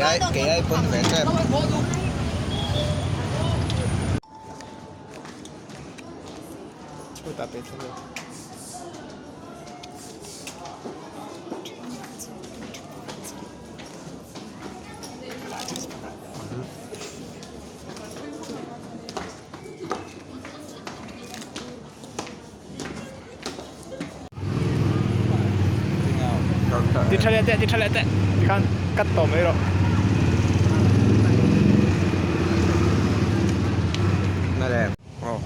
Kei ai kei ai pawn ve tep. Chutah pe thla vel. Ti tha leh teh, ti tha leh teh. Tikhan cut tawh mai rawh. Na le. Oh.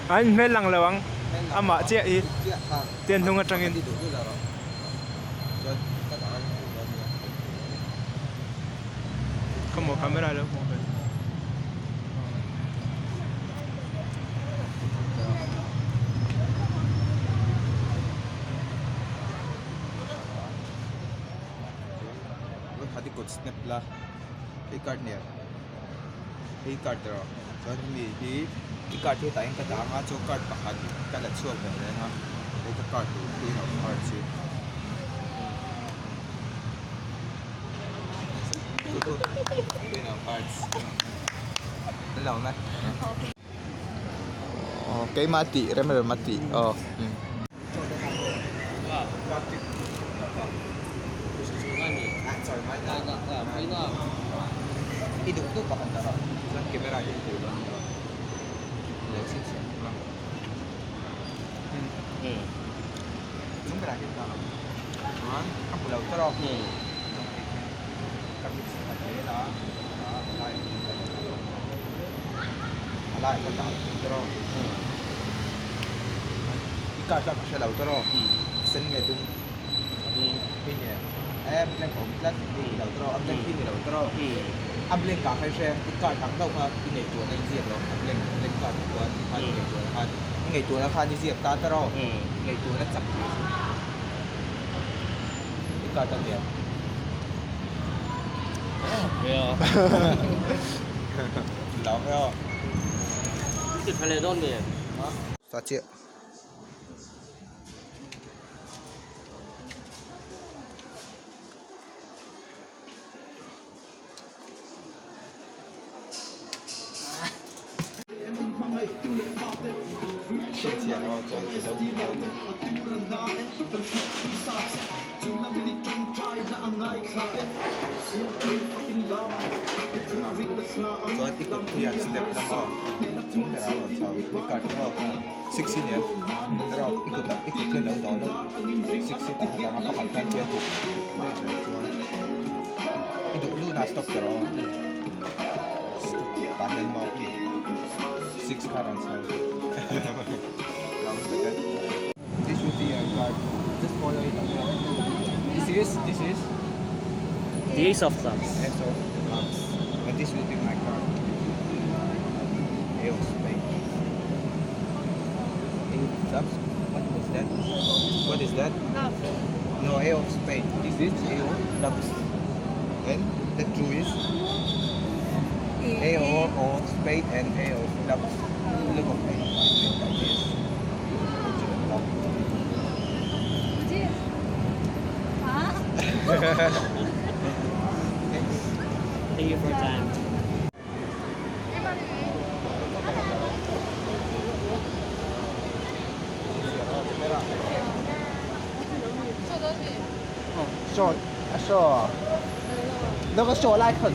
An hmel lang lo ang amah chiah hi tian hnung atangin. Khawmaw camera lo hmuh ve. Khati kut snap la hei card nia hei card erawh chuan hemi hi i card hi tah hian ka dah anga chuan card pakhat ka la chhuak ve reng a hei ka card tur queen of hearts hi. Queen of hearts lo na aw keimah tih rem rem a tih aw i duh duh pakhat a chuan camera hi tur dawn a ni chung berah hian chuan ka hmu lo tawrh a. A lai ka dah tawrh i card kha ka hre lo tawrh sen nge dum hei nge e blank a awm tlat hei ni lo tawrh a blank hi ni lo tawrh a blank ah kha i hre i card ang deuh kha i ngaihtuahna i ziak lo a blank blank card ah khuan i ngaihtuahna khan i ngaihtuahna khan i ziak ta tawrh ngaihtuahna chak tih i card a nia. Sa chiah. Chuan i kut hi an step lam a chung berah a rawn chho i card erawh kha six hi nia erawh i kut i kut hian lo dawh lo six hi tah hian a pakhat khan hian chuan i duh luhna stop ta rawh stop tah hian maw six kha rawn chho This will be your card. Just follow it okay? This is this is The Ace of Clubs. Ace of Clubs. And this will be my card. Ace of Spades. Ace of Clubs. What was that? What is that? No, Ace of Spades. This is Ace of Clubs. And the two is A of Spades and A of Clubs. Look of A like this. Thank you for your time. 说说，那个说来很，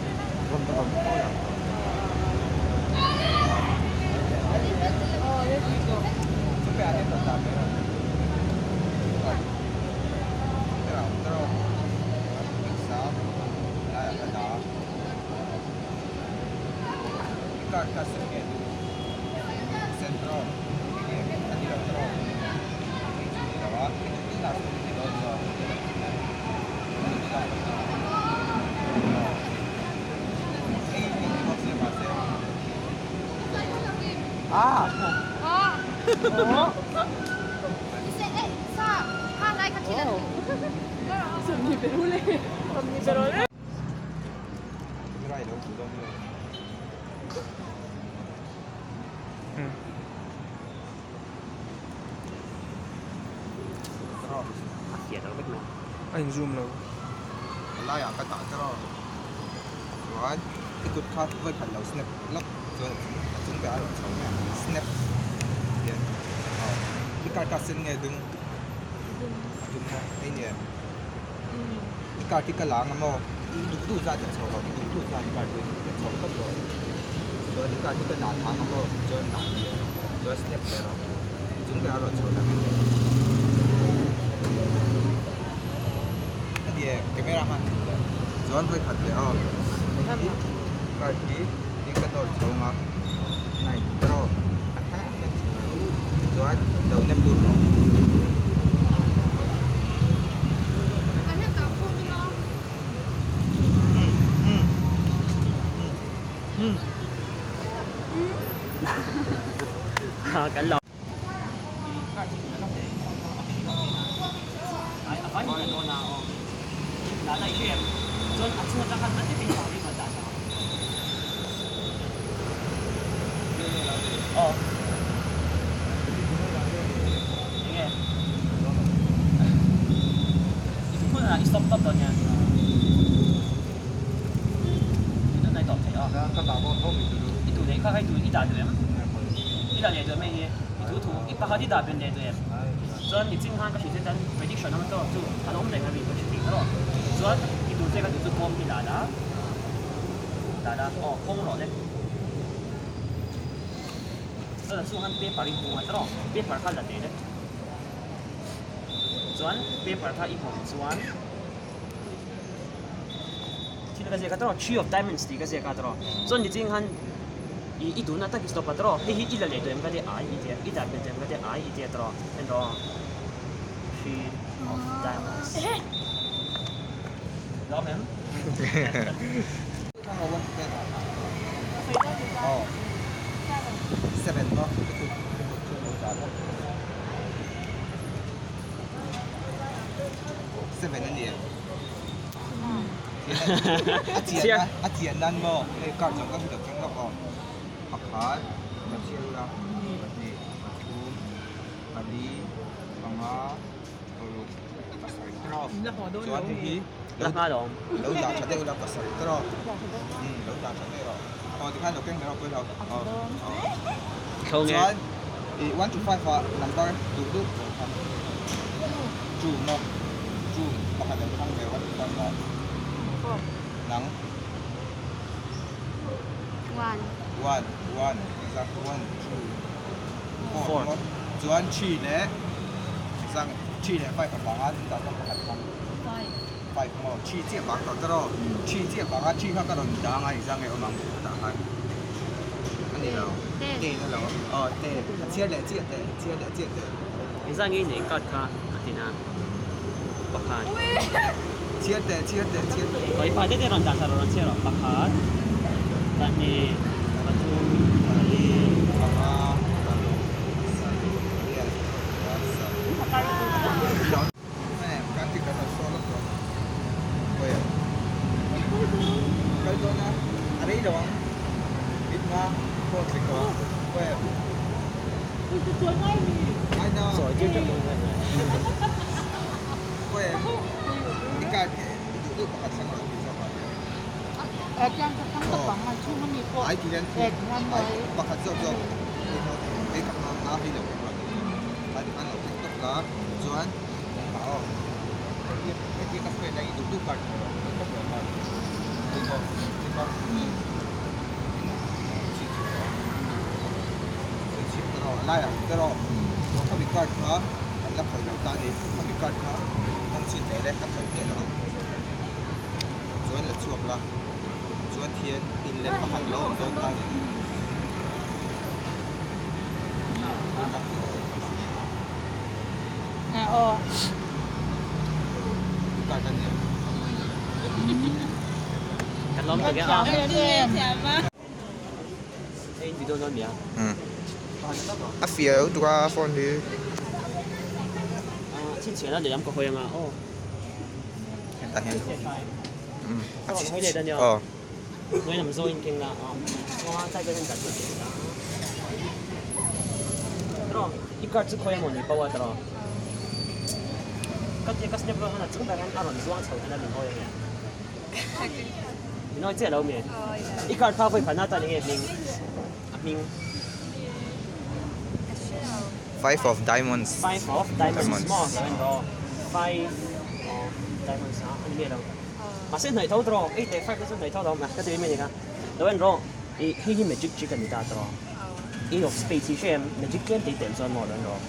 A in zoom lo. A laiah ka dah ta rawh. Chuan i kut kha vawi khat lo snap lawk chuan a chung a chung ber a rawn chho mai a snap hian aw i card kha sen nge dum a dum maw hei nia i card hi ka la ang a maw i duh duh zat a chho rawh i duh duh zat card hi a chho tawp rawh chuan i card hi ka dah thang a maw chuan dah leh chuan snap leh rawh a chung ber a rawn chho tak a ni. A ni e, camera khan hmuh leh chuan vawi khat leh aw hei card hi tin ka nawr chhawng a nine erawh a thleng a thleng chho chuan lo nem lut rawh. Kan lo. Tree of Diamonds tih ka ziak a tawh chuan niching khan i i duhna tak i stop a tawh hei hi i la leh duh em ka tia ai i tia i dah belh duh em ka tia ai i tia tawh en rawh Tree of Diamonds lawm em? Seven a ni em? A chian nan maw hei card zawng ka hmu lo keng lawk aw pakhat ka chhiar ula pahnih pathum pali panga paruk pasarih tawk chuan hei hi lo dah tha deuh ula pasarih tawk lo dah tha deuh rawh aw tikhan lo keng mai rawh pawilo aw chuan ih one to five ah number duh duh two maw. Chu pakhat an thlang ve one to five ah nang One. One, one, engzah one, two, four maw chuan three leh engzah nge three leh five a vang a chutah chuan pakhat thlang five maw three chiah vang tawh tawh three chiah vang a three kha ka rawn dang a engzah nge awm ang chutah khan a ni lo ten a lo aw ten a chhiar leh chiah teh chhiar leh chiah teh. Engzah nge i neih card kha a ti na pakhat. Chhiar teh chhiar teh chhiar teh. Aw i pa te te rawn dah sa rawh rawn chhiar rawh pakhat pahnih pathum pali. Panga paruk sarih pariat pakua sarih Kartik kan lo saw lawk dawn a khawi ah kal dawn a a rei lo ang mit nga phone tling tawh a khawi ah. Laiah te rawh khami card kha an la khawih lo ta a ni khami card kha hmang chhin teh le a khawih miah lo ang chuan la chhuak la chuan thian in leh pakhat lo awm dawn ta a ni. Card a ni em? Kan lawm tak e a. Hei in video dawn mi a? A fiah lo tuk a phone hi. Chhinchhiahna lehlam ka hawi anga aw. Hetah hian a chhinchhiah aw. Hnuai lam zawin keng la aw. Chuan tlai vel hian dah tur tih la. Tiraw i card chu khawi emaw ni pawh a tiraw. Ka tia ka snap rual hian a chung ber hian a rawn zuang chho hian a min hawi ange. Min hawi chiah lo mi? I card kha vawi phalna atan enge hming? A hming. Five of diamonds. Five of diamonds maw lo en rawh. Five of diamonds a ani miah lo. Mahse hnaih tho tawh ei teh five te chu hnaih tho lo ka ti mai ni kha. Lo en rawh i hei hi magic trick a ni ta tawh. Eight of spades hi hre em magic tlem te i tel chuan maw lo en rawh.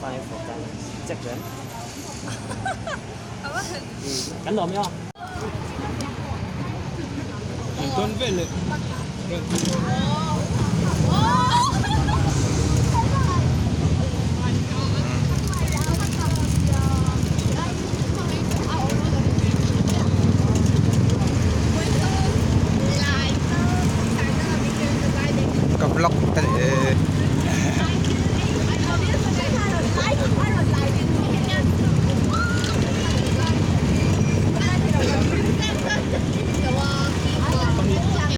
Five of diamonds check chu em. Kan lawm i aw. An tawn vel leh.